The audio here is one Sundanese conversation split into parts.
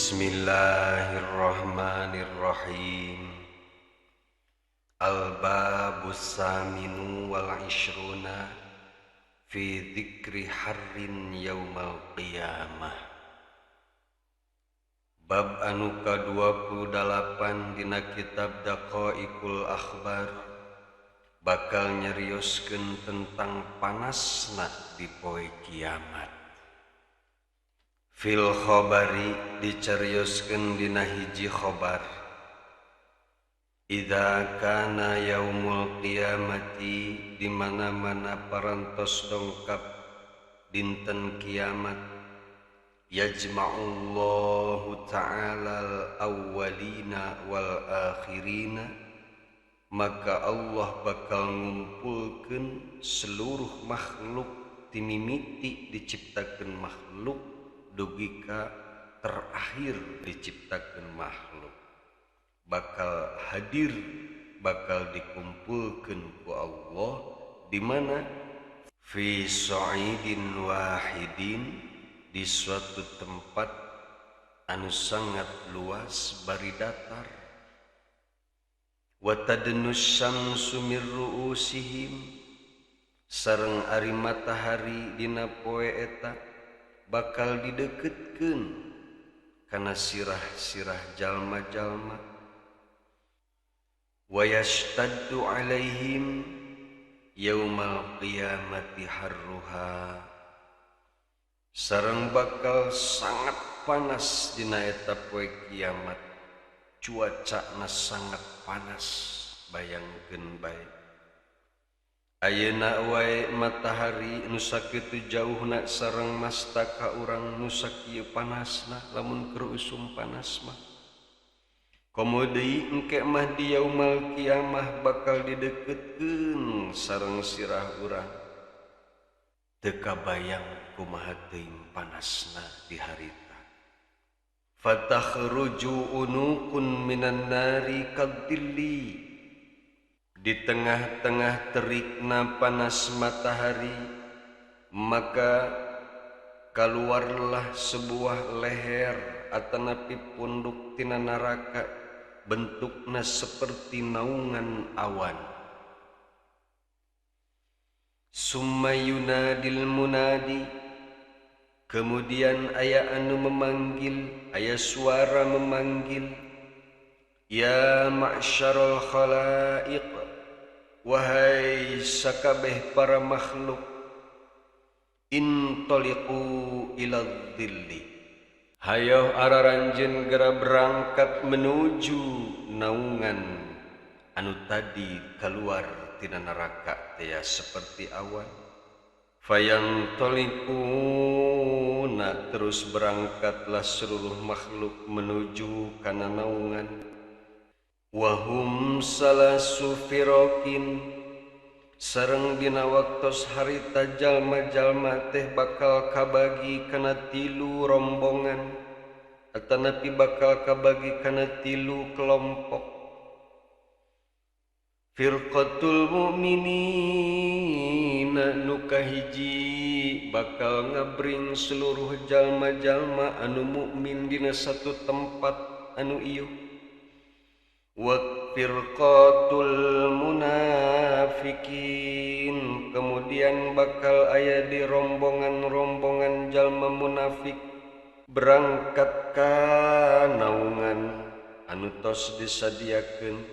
Bismillahirrahmanirrahim. Al-babus saminu wal ishruna fi dzikri harrin yaumal qiyamah. Bab anu ka-28 dina kitab Daqaiqul Akhbar bakal nyarioskeun tentang panasna di poe kiamat. Fil khabari dicarioskeun dina hiji khabar. Idza kana yaumul qiyamati, di mana-mana parantos dongkap dinten kiamat, yajma'ullahu ta'ala al-awwalina wal akhirina, maka Allah bakal ngumpulkeun seluruh makhluk timimiti diciptakeun makhluk dugi ka terakhir diciptakeun makhluk, bakal hadir, bakal dikumpulkeun ku Allah di mana fi sa'idin wahidin, di suatu tempat anu sangat luas bari datar. Wa tadnus syamsu mir ru'usihim, sareng ari matahari dina poe eta bakal dideketkeun kana sirah-sirah jalma-jalma. Wa yashtaddu alaihim yaumal qiyamati harruha, sareng bakal sangat panas dina eta poe kiamat, cuacana sangat panas, bayangkeun bae. Ayeuna wae matahari nu sakitu jauhna sareng mastaka urang nu sakieu panasna, lamun keur usum panas mah. Komo deui engke mah di yaumal kiamah bakal dideketkeun sareng sirah urang. Teu kabayang kumaha teuing panasna di harita. Fatakhruju unukun minan nari kadilli, di tengah-tengah terikna panas matahari maka keluarlah sebuah leher atanapi punduk tina neraka, bentukna seperti naungan awan. Summa yunadil munadi, kemudian aya anu memanggil, aya suara memanggil, ya ma'syarul khalaiq, wahai sakabeh para makhluk, intaliqu ila dhilli, hayoh araranjeun gera berangkat menuju naungan anu tadi keluar tina neraka teh seperti awan. Fayantaliquna, terus berangkatlah seluruh makhluk menuju kana naungan. Wahum salasu firokin, sareng dina waktos harita jalma-jalma teh bakal kabagi kana tilu rombongan atanapi bakal kabagi kana tilu kelompok. Firqatul mu'minina, nu kahiji bakal ngabring seluruh jalma-jalma anu mukmin dina satu tempat anu ieu. Wa firqatul munafikin, kemudian bakal aya di rombongan-rombongan jalma munafik berangkat ka naungan anu tos disadiakeun.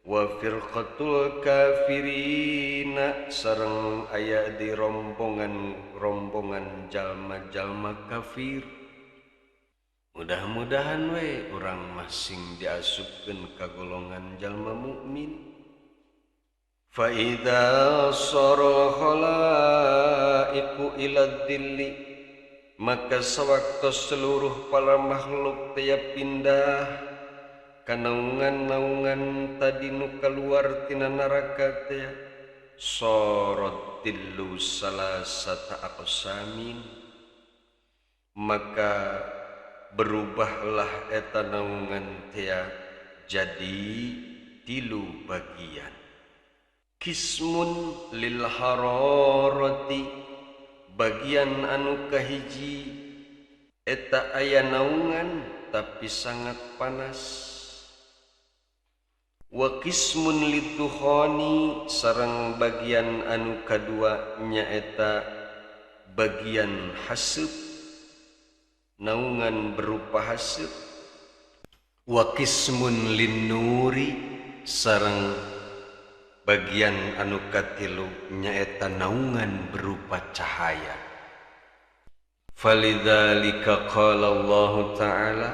Wa firqatul kafirina, sareng aya di rombongan-rombongan jalma-jalma kafir. Mudah-mudahan we urang masing diasupkeun ka golongan jalma mukmin. Fa idza sara khalaiqu ila dhilli, maka sewaktu seluruh para makhluk tiap pindah ka naungan-naungan tadi nu keluar tina neraka teh, sorot tillu salasata aqsamin, maka berubahlah eta naungan teh jadi tilu bagian. Kismun lil hararati, bagian anu kahiji Eta aya naungan tapi sangat panas. Wa qismun liddukhani sareng bagian anu kadua nyaeta bagian haseup, naungan berupa haseup. Wa qismun linnuri sareng bagian anu katilu nyaeta naungan berupa cahaya. Falidzalika qala Allah ta'ala,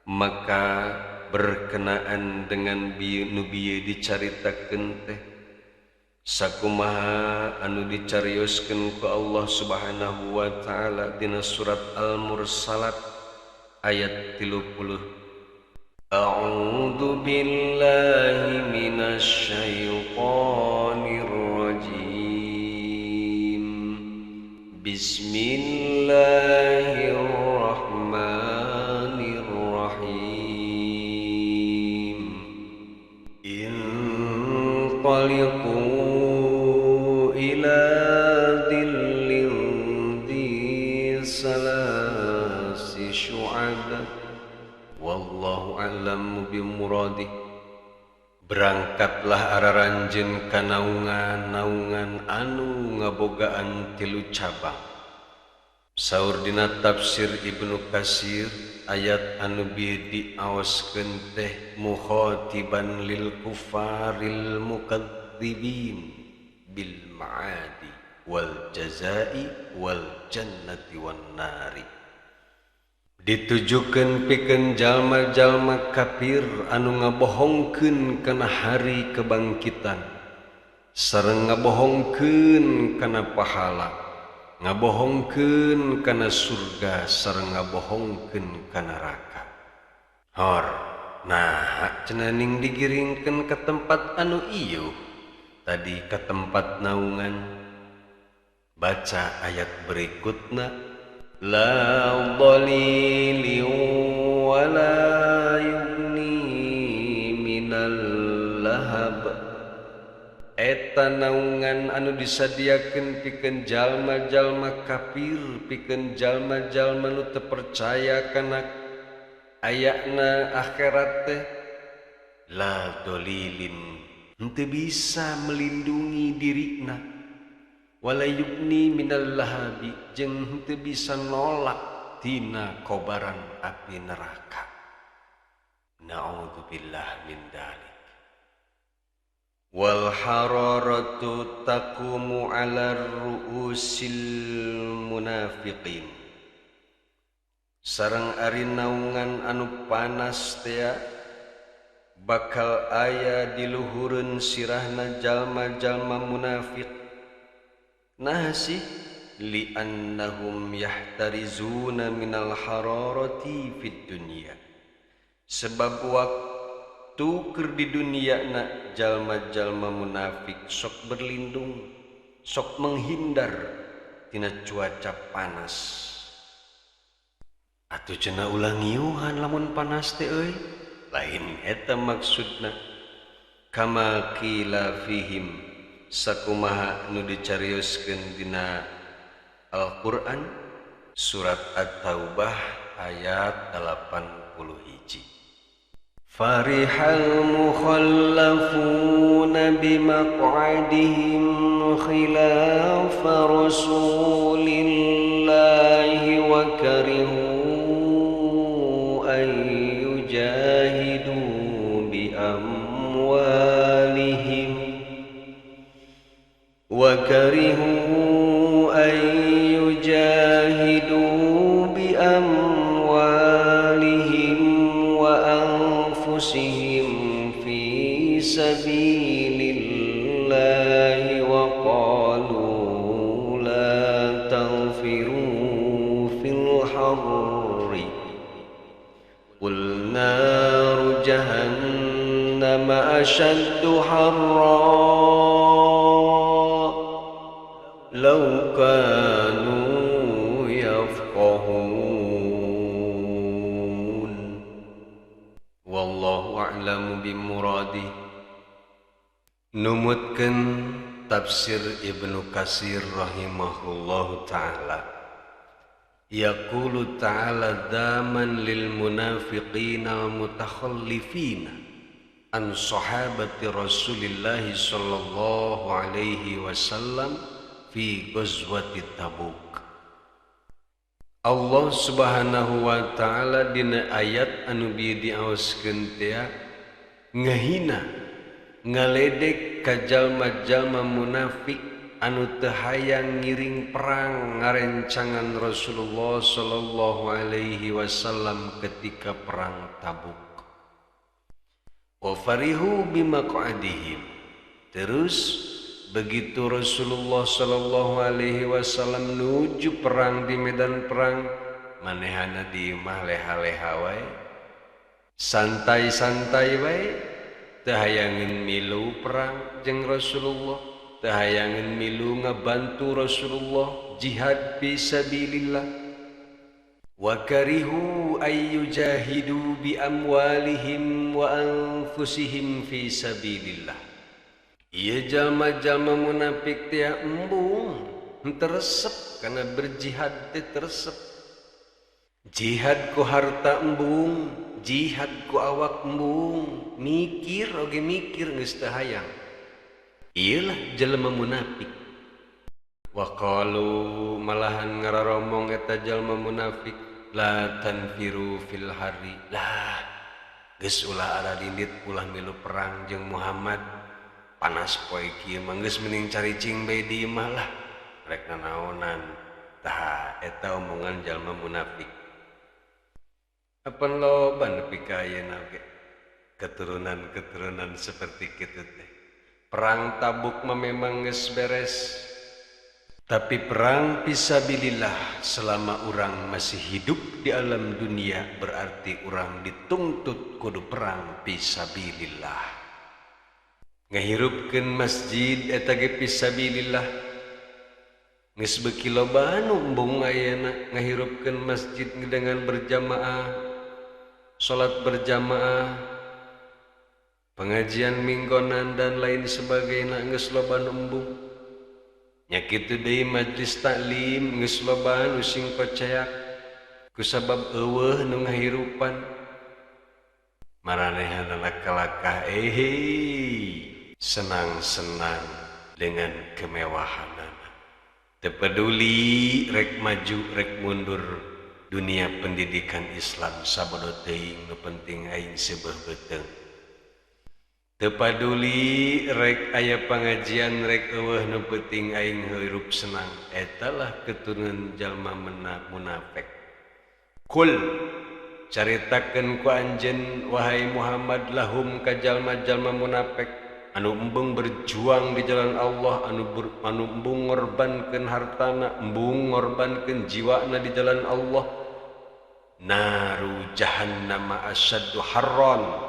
maka berkenaan dengan nu bieu dicaritakeun teh sakumaha anu dicarioskeun ku Allah Subhanahu wa ta'ala dina surat Al-Mursalat ayat 30. A'udzu billahi minasy syaithanir rajim. Bismillahirrahmanirrahim. Intaliqu ila dhillin dzi salasi syu'ab. Wallahu a'lamu bimuradih. Berangkatlah araranjeun ka naungan-naungan anu ngabogaan tilu cabang. Saur dina tafsir Ibnu Katsir ayat anu bieu diaoskeun teh mukhatiban lil kufaril mukadzibin bil ma'adi wal jazai wal jannati wan nari. Ditujukeun pikeun jalma-jalma kafir anu ngabohongkeun kana hari kebangkitan sareng ngabohongkeun kana pahala, ngabohongkeun kana surga sareng ngabohongkeun kana neraka. Hor, nah cenah ning digiringkeun ka tempat anu ieu tadi ka tempat naungan. Baca ayat berikutna. La dhalili wa la yughni minal lahab. Eta naungan anu disadiakeun pikeun jalma-jalma kafir, pikeun jalma-jalma nu teu percaya kana ayana akhirat teh. La dhalilin, henteu bisa melindungi dirina. Wala yugni minal lahabi, jeung henteu bisa nolak tina kobaran api neraka. Na'udzubillah min dalik. Wal hararatu taqumu ala ru'usil munafiqin. Sareng ari naungan anu panas teh bakal aya di luhureun sirahna jalma-jalma munafik. Nah sih li'annahum yahtarizuna minal hararati fid dunya. Sebab waktu keur di dunia na jalma-jalma munafik sok berlindung, sok menghindar tina cuaca panas. Atuh cenah ulah ngiuhan lamun panas teh euy. Lain eta maksudna. Kama qila fihim, sakumaha nu dicarioskeun dina Al-Qur'an surat At-Taubah ayat 81. Farihal mukhallafuna bimaq'adihim khilafa rasulillahi wa karihu an yujahidu bi amwalihim wa karihu an yujahidu bi amwalihim wa anfusihim fi sabilillahi wa qalu la taghfiru fil harri qul naru jahannama ashaddu harra law kanu yafqahun. Wallahu a'lamu bimuradih. Numutkeun tafsir Ibnu Katsir rahimahullahu ta'ala. Yaqulu ta'ala daman lil munafiqina wal mutakhallifina an sahabati Rasulillah sallallahu alaihi wasallam fi ghazwati Tabuk. Allah Subhanahu wa ta'ala dina ayat anu bieu diaoskeun teh ngahina ngaledek ka jalma-jalma munafik anu teu hayang ngiring perang ngarencangan Rasulullah sallallahu alaihi wasallam ketika perang Tabuk. Wa farihu bimaq'adihim. Terus begitu Rasulullah sallallahu alaihi wasallam nuju perang di medan perang, manehana di imah leha-leha wae, santai-santai wae, teu hayangeun milu perang jeung Rasulullah, teu hayangeun milu ngabantu Rasulullah jihad fi sabilillah. Wa karihu ay yujahidu bi amwalihim wa anfusihim fi sabilillah. Ieu jalma-jalma munafik teh embung henteu resep kana berjihad teh teresep. Jihad ku harta embung, jihad ku awak embung, mikir oge mikir geus teu hayang. Ieulah jelema munafik. Wa qalu malahan ngararomong eta jalma munafik, la tanfiru fil hari. Lah geus ulah aradindit ulah milu perang jeung Muhammad. Panas poe kieu mah geus mending caricing bae di imah lah, rek nanaonan. Tah eta omongan jalma munafik. Apan loba nepi ka ayeuna ge keturunan-keturunan seperti kitu teh. Perang Tabuk mah memang geus beres, tapi perang fisabilillah selama urang masih hidup di alam dunia berarti urang dituntut kudu perang fisabilillah. Ngahirupkeun masjid eta ge fisabilillah. Geus beuki loba anu embung ayeuna ngahirupkeun masjid dengan berjamaah, salat berjamaah, pengajian minggonan dan lain sebagainya geus loba nu embung. Nya kitu deui majlis taklim geus loba nu sing koceak kusabab eueuh nu ngahirupan. Maranehanana kalakah senang-senang dengan kemewahanana. Teu peduli rek maju rek mundur dunia pendidikan Islam sabodo teuing nu penting aing seubeuh beuteung. Teu paduli rek aya pangajian rek eueuh nu penting aing hirup senang. Eta lah keturunan jalma munafik. Kul caritakeun ku anjeun wahai Muhammad lahum ka jalma-jalma munafik anu embung berjuang di jalan Allah, anu embung ngorbankeun hartana, embung ngorbankeun jiwana di jalan Allah. Naru jahannama asyaddu harran.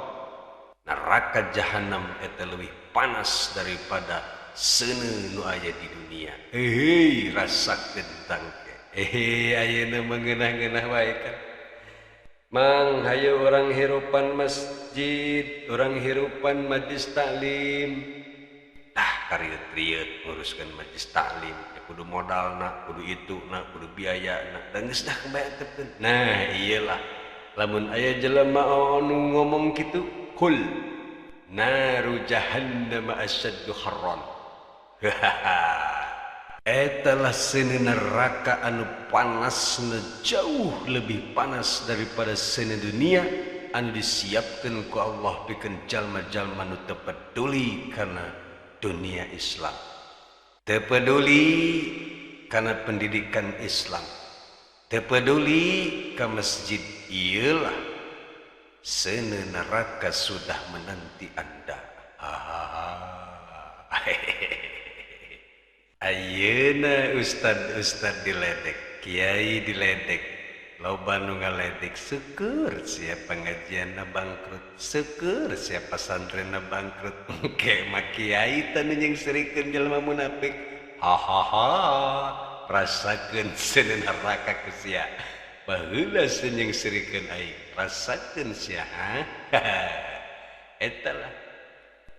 Neraka jahannam eta leuwih panas daripada seuneu nu aya di dunia. Heuh, rasakeun tangke. Ayeuna mah ngeunah-ngeunah wae kan. Mang hayu urang hirupan masjid, urang hirupan majlis taklim. Tah karieut-rieut nguruskeun majlis taklim, ya kudu modalna, kudu itu na, kudu biayana, dan geus dah kebayangkeun. Nah, iyalah lamun aya jelema anu ngomong kitu, kul naru jahannam asyaddu harran. Eta lah seuneu neraka anu panasna jauh lebih panas daripada seuneu dunia anu disiapkeun ku Allah pikeun jalma-jalma nu teu peduli kana dunia Islam, teu peduli kana pendidikan Islam, teu peduli ka masjid. Iyalah seuneu neraka sudah menanti Anda. Ayeuna ustad-ustad diledek, kiai diledek, loba nu ngaledek. Syukur sia pengajianna bangkrut, syukur sia pasantrenna bangkrut. Engke mah kiai teh nu nyengserikeun jelema munafik. Hahaha, rasakeun seuneu neraka ku sia. Baheula nyengserikeun aing, rasakeun sia. Eta lah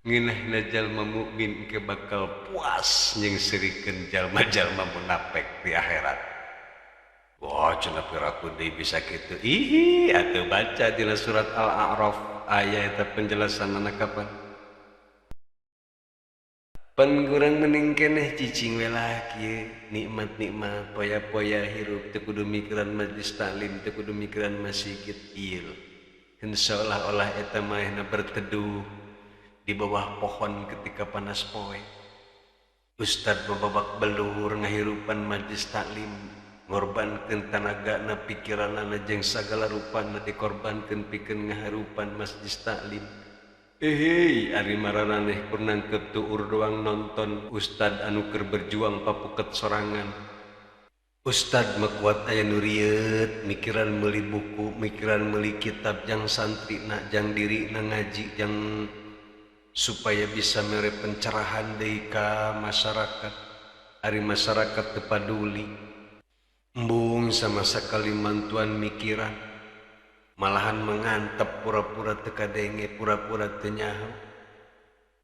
ngeunahna jalma mukmin ke bakal puas nyengserikeun jalma-jalma munafik di akhirat. Wah, cenah piraku deui bisa kitu. Ihi, atuh baca dina surat Al-A'raf aya eta penjelasanna kapan. Pan kurang mending keneh cicing we lah kieu, nikmat-nikmat poya-poya hirup teu kudu mikiran majlis taklim, teu kudu mikiran masjid ieu. Keun seolah-olah eta manehna berteduh di bawah pohon ketika panas poe. Ustad bababak belur ngahirupan majlis taklim, ngorbankeun tanagana, pikiranana jeung sagala rupana dikorbankeun pikeun ngahirupan majlis taklim. Ehei, ari mararaneh kur nangkep tuur doang nonton ustad anu keur berjuang papuket sorangan. Ustad mah kuat aya nu rieut, mikiran meuli buku, mikiran meuli kitab jang santrina, jang dirina ngaji, jang supaya bisa mere pencerahan deui ka masyarakat. Ari masyarakat teu paduli. Embung sama sakali mantuan mikiran. Malahan mengantep pura-pura teu kadenge, pura-pura teu nyaho.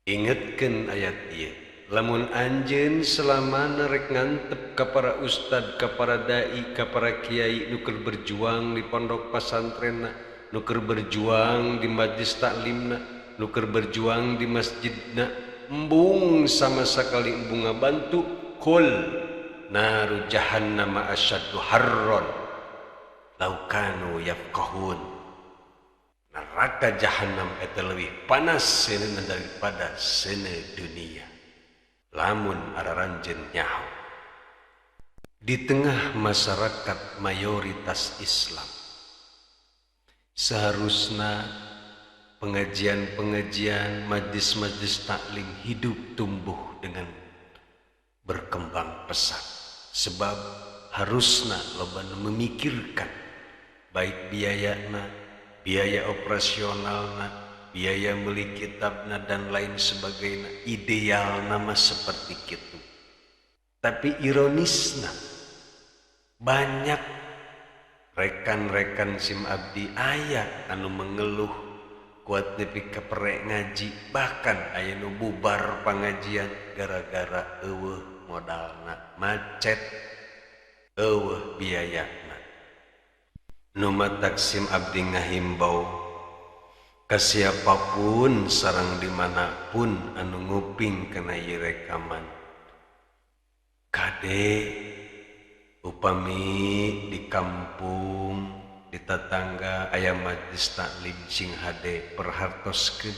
Ingetkeun ayat ieu, lamun anjeun selamana rek ngantep ka para ustad, ka para dai, ka para kiai nu keur berjuang di pondok pasantrenna, nu keur berjuang di majlis taklimna, nu keur berjuang di masjidna, embung sama sakali embung ngabantu, kul naru jahannama asyaddu harron law kanu yafqahun. Neraka jahannam eta leuwih panas seuneu daripada seuneu dunia. Lamun araranjeun nyaho. Di tengah masyarakat mayoritas Islam, seharusna pengajian-pengajian, majlis-majlis taklim hidup tumbuh dengan berkembang pesat. Sebab harusna loba nu memikirkan baik biayana, biaya operasionalna, biaya beli kitabna dan lain sebagainya. Ideal nama seperti itu. Tapi ironisna banyak rekan-rekan sim abdi aya anu mengeluh kuat nepi ka perek ngaji, bahkan aya nu bubar pangajian gara-gara eueuh modalna, macet, eueuh biayana. Nu matak sim abdi ngahimbau ka siapapun sareng dimanapun anu nguping kana ieu rekaman, kade upami di kampung, di tetangga aya majlis taklim sing hade perhartoskeun.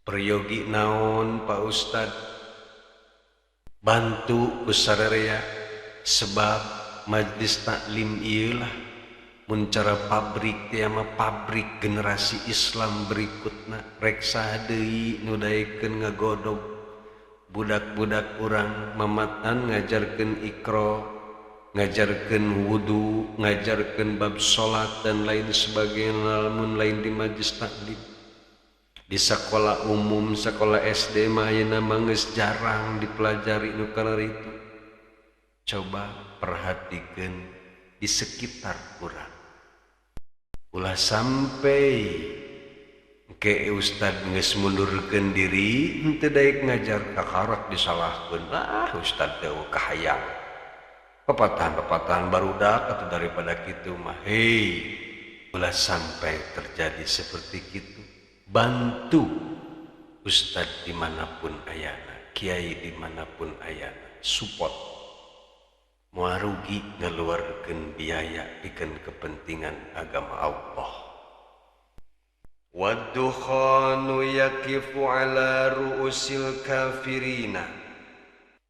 Peryogi naon Pak Ustad, bantu ku sararea, sebab majlis taklim ieu lah mun cara pabrik teh mah pabrik generasi Islam berikutna. Rek saha deui nu daekeun ngagodog budak-budak urang mamatan ngajarkeun iqra, ngajarkeun wudu, ngajarkeun bab salat dan lain sebagainya, lamun lain di majlis taklim. Di sekolah umum, sekolah SD mah ayeuna mah geus jarang dipelajari nu kararitu. Coba perhatikeun di sekitar urang. Ulah sampai ke ustad geus mundurkeun diri henteu daek ngajar, kakarak disalahkeun. Ah, ustad teh kahayang. Pepatahan-pepatahan barudak atau daripada kitu mah. Hei, ulah sampai terjadi seperti kitu. Bantu ustad dimanapun ayana, kiai dimanapun ayana, support. Moal rugi ngeluarkeun biaya pikeun kepentingan agama Allah. Waddukhanu yaqifu ala ru'usil kafirina.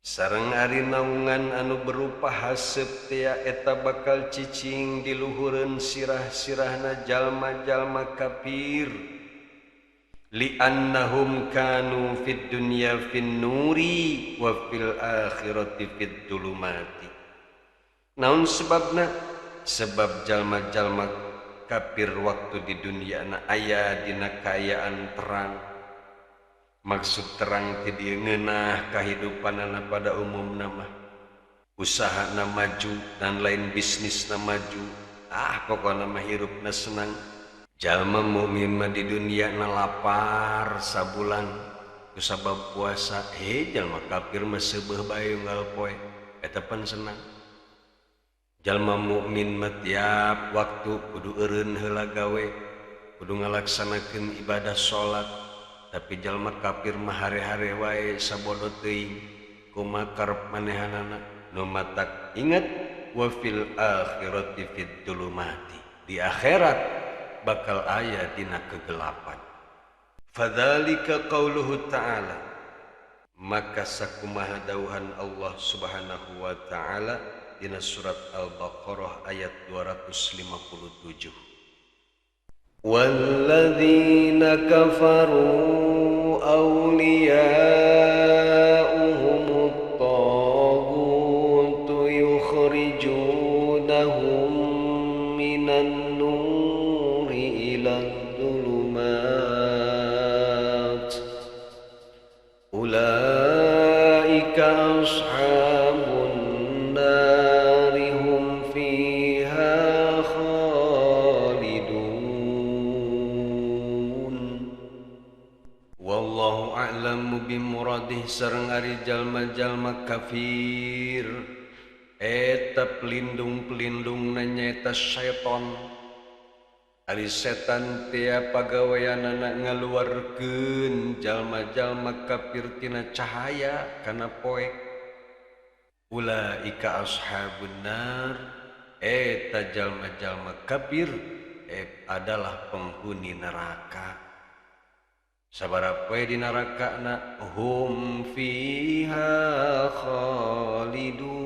Sareng ari naungan anu berupa haseup tea eta bakal cicing di luhureun sirah-sirahna jalma-jalma kafir. Li'annahum kanu fid dunya fin nuri wa fil akhirati fid dhulumati. Naon sebabna? Sebab jalma-jalma kafir waktu di dunia na aya dina kaayaan terang. Maksud terang ti dieu ngeunah kahidupanana pada umumna mah. Usahana maju dan lain bisnisna maju. Ah, pokona mah hirupna senang. Jalma mukmin mah di dunia na lapar sabulan kusabab puasa. Jalma kafir mah seubeuh bae unggal poe. Eta pan senang. Jalma mukmin mah tiap waktu kudu eureun heula gawe, kudu ngalaksanakeun ibadah salat. Tapi jalma kafir mah hare-hare wae sabodo teuing, kumaha karep manehanana. Nu matak inget wa fil akhirati fid dhulumati, di akhirat bakal aya dina kegelapan. Fadzalika qauluhu ta'ala, maka sakumaha dawuhan Allah Subhanahu wa ta'ala dina surat Al-Baqarah ayat 257. Walladzina kafaru awliya'uhumut taghut yukhrijunahum minan nuri ilal dhulumat ulaika ashabun nari hum fiha khalidun. Wallahu a'lamu bimuradih sareng ari jalma-jalma kafir eta pelindung-pelindungna nyaeta syaitan. Ari setan tia pagaweanana ngaluarkeun jalma-jalma kafir tina cahaya kana poek. Ulaika ashabun nar, eta jalma-jalma kafir adalah penghuni neraka. Sabaraha poe di nerakana hum fiha khalidun,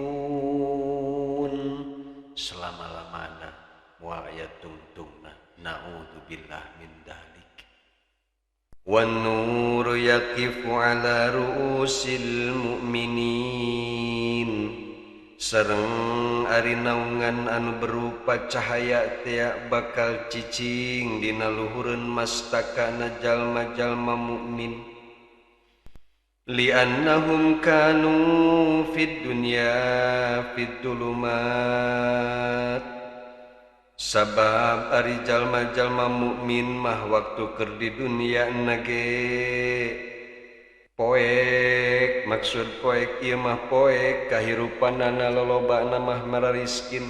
selama-lamana moal aya tungtungna. Na'udzubillah min dzalik. Wan nuru yaqifu ala ru'usil mu'minin, sareng ari naungan anu berupa cahaya tea bakal cicing dina luhureun mastakana jalma-jalma mukmin. Li'annahum kanu fid dunya fid dhulumat, sabab ari jalma-jalma mukmin mah waktu keur di dunia nage poek, maksud poek ieu mah poek kahirupanana lolobana mah marariskin,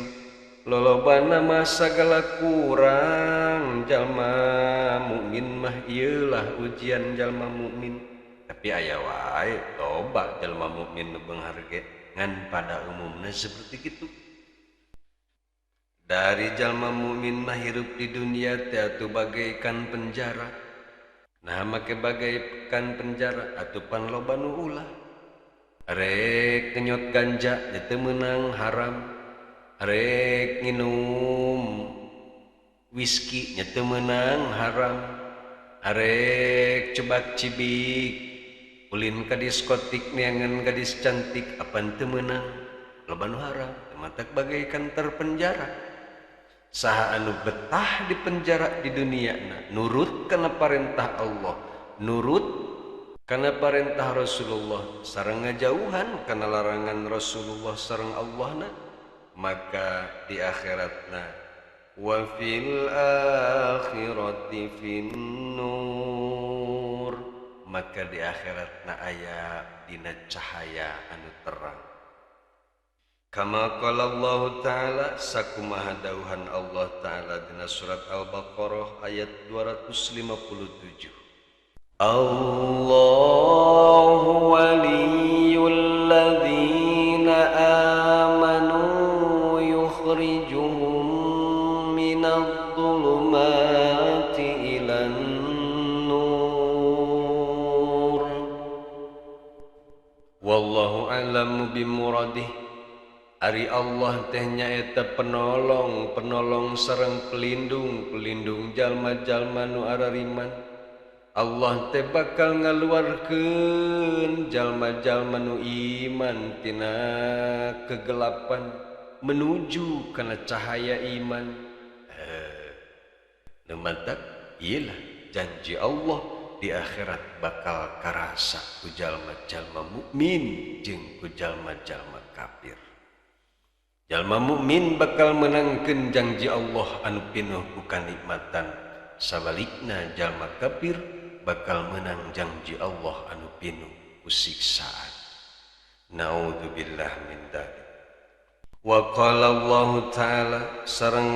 lolobana mah sagala kurang. Jalma mukmin mah ieu lah ujian jalma mukmin. Tapi aya wae loba jalma mukmin nu beunghar ge, ngan pada umumna seperti kitu. Dari jalma mukmin mah hirup di dunia teh atuh bagaikan penjara. Nah make bagaikan penjara atuh pan loba nu ulah. Rek kenyot ganja teu meunang haram, rek nginum whisky nya teu meunang haram, arek cebak cibik ulin ka diskotik neangan gadis cantik apan teu meunang, loba nu haram. Matak bagaikan terpenjara. Saha anu betah di penjara di dunia na, nurut kana parentah Allah, nurut kana parentah Rasulullah, sareng ngajauhan kana larangan Rasulullah sareng Allah na, maka di akhiratna wa fil akhirati fin nur, maka di akhiratna aya dina cahaya anu terang. Kama qala Allah Ta'ala, sakumaha dawuhan Allah Ta'ala dina surat Al-Baqarah ayat 257. Allahu waliyul ladzina amanu yukhrijuhum minadh dhulumati ilan nur. Wallahu a'lamu bimuradih. Ari Allah teh nyaeta penolong, penolong sareng pelindung, pelindung jalma-jalma nu arariman. Allah teh bakal ngaluarkeun jalma-jalma nu iman tina kegelapan menuju kana cahaya iman. Nu mantak ieu lah janji Allah di akhirat bakal karasa ku jalma-jalma mukmin jeung ku jalma-jalma kafir. Jalma mukmin bakal menangkeun janji Allah anu pinuh ku kanikmatan, sabalikna jalma kafir bakal menang janji Allah anu pinuh ku siksaan. Naudzubillah min dzalik. Wa qala Allah ta'ala sareng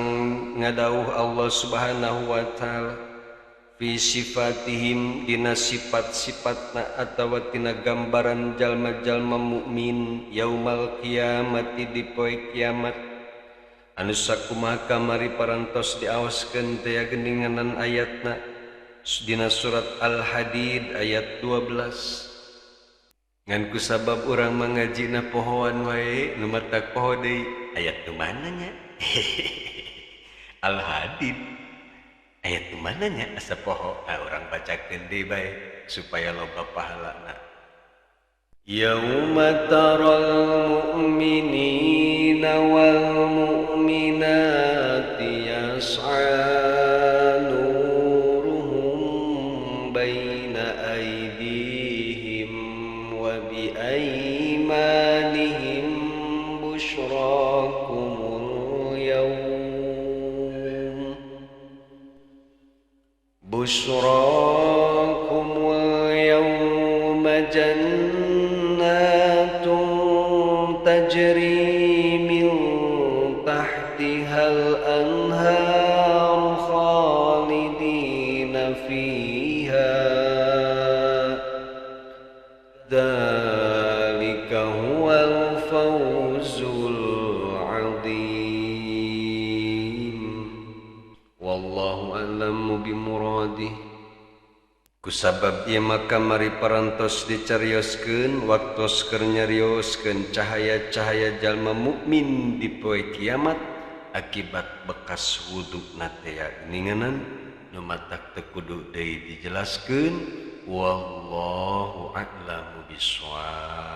ngadawuh Allah Subhanahu wa ta'ala fi sifatihim dina sifat-sifatna atawa tina gambaran jalma-jalma mukmin yaumal qiyamati di poe kiamat anu sakumaha kamari parantos diawaskeun teh geuninganan ayatna dina surat Al-Hadid ayat 12. Ngan ku sabab urang mangajina pohoan wae nu matak poho deui ayat nu mana nya? Al-Hadid ayat nu mana nya asa poho. Nah, urang bacakeun deui bae supaya loba pahalana. Yauma taral mu'minina wal mu'minati yas'a nuruhum baina aydihim wa bi aymanihim busyrakumul yaum busyrakumul yauma jannatun tajri min tahtihal anharu khalidina fiha dzalika huwal fawzul azim. Wallahu a'lamu bimuradih. Kusabab ieu maka mari parantos dicarioskeun waktos keur nyarioskeun cahaya-cahaya jalma mukmin di poe kiamat akibat bekas wuduna teh geuninganan nu matak teu kudu deui dijelaskeun. Wallahu a'lamu bissawab.